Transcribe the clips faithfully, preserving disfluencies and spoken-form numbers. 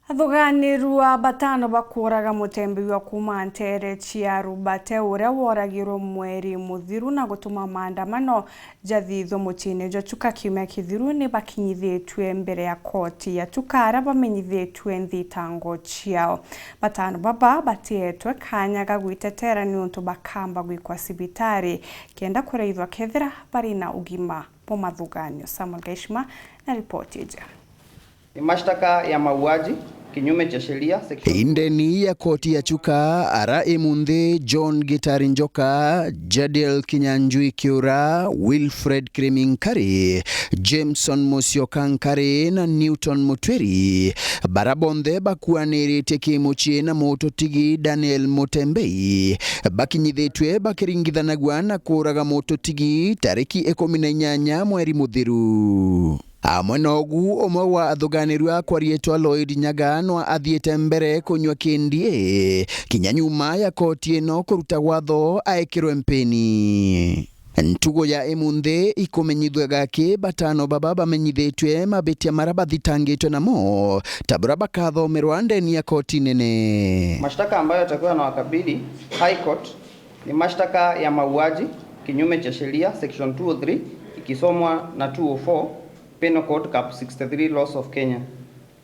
Athuganirua batano ba kuuraga mutembeiwa kuuma nteere cia Rubate uria woragirwe mweri muthiru na gutuma maandamano jathithwe muciine jwa Chuka kiumia kithiru ni bakinyithitue mbere ya koti ya Chuka, aria bamenyithitue nthitango ciao. Batano baba batietwe kanya ga gwitetera niuntu bakamba gwikwa cibitari kenda kuraithwa kethira bari na ugima bwa mathuganio. Samuel Gaishima na ripoti iji. Ni mashtaka ya mauaji kinyume cha sheria, section Indeni ya koti ya Chuka, ara imunthi John Gitari Njoka, Jadiel Kinyanjui Kiura, Wilfred Kiriminkarie, Jameson Musyoka Nkari na Newton Mutwiri, bara bonthe bakuaniritie kimucii na mututigi Daniel Mutembei, bakinyithitue bakiringithanagua na kuuraga mututigi tariki ikumi na inyanya mweri muthiru. Amwe nogu, umwe wa athuganirua kwa riitwa Lloyd Nyaga nwa athiite mbere kunyua kindie kinya nyuma ya koti ino kuruta watho aekirwe mpini. Ntugu ya imunthi ikumenyithua gaki batano baba bamenyithitue mabitia mara bathitangitwe namo, ta bura bakathomerwa ndeni ya koti nene. Mashtaka ambayo yatakuwa na wakabili High Court ni mashtaka ya mauaji kinyume cha sheria, section two oh three, ikisomwa na two oh four, Penal Code Cap sixty-three, Laws of Kenya.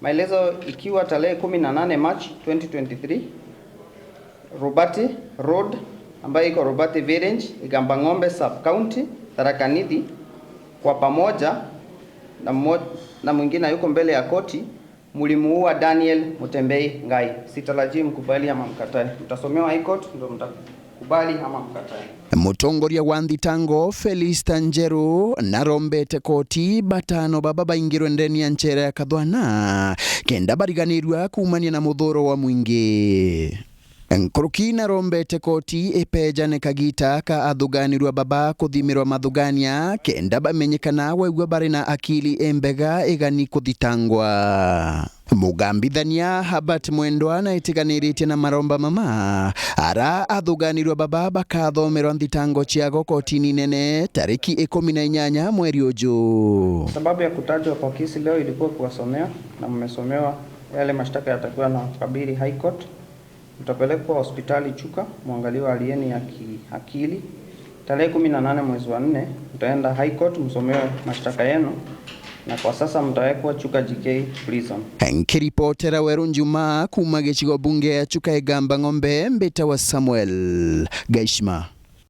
Maelezo ikiwa tarehe kumi na nane March twenty twenty-three, Rubati Road, ambayo iko Rubati Village, Igamba Ng'ombe Sub County, Tharaka Nithi, kwa pamoja na mo-, na mwingine yuko mbele ya koti, mlimuua Daniel Mutembei Ngai. Sitarajii mkubali ama mkatae. Mtasomewa High Court, ndio mtakubali ama mkatae. Mutongoria wa nthitango Felista Njeru narombete koti batano baba baingirwe ndeni ya nchera ya Kathwana kenda bariganirua kuumania na muthuro wa mwingi. Nkuruki narombete koti ipejane kagita ka athuganirua baba kuthimirwa mathugania kenda bamenyekana wegua bari na akili imbega igani kuthitangwa. Mugambithania Herbert Mwendwa naitiganiritie na maromba mama ara athuganirua baba bakathomerwa nthitango ciago kotini nene tariki ikumi na inyanya mweri uju. Sababu ya kutajwa kwa kesi leo ilikuwa kuwasomea, na mmesomewa yale mashtaka yatakuwa na kabili High Court. Mtapelekwa hospitali Chuka, mwangaliwe hali yenu ya kiakili. Tarehe kumi na nane mwezi wa nne, mtaenda High Court msomewe mashtaka yenu, na kwa sasa mtawekwa Chuka G K prison. Nkiripotera Weru Njuma kuuma gicigo bunge ya Chuka Igamba Ng'ombe, mbitawa Samuel Gaishima.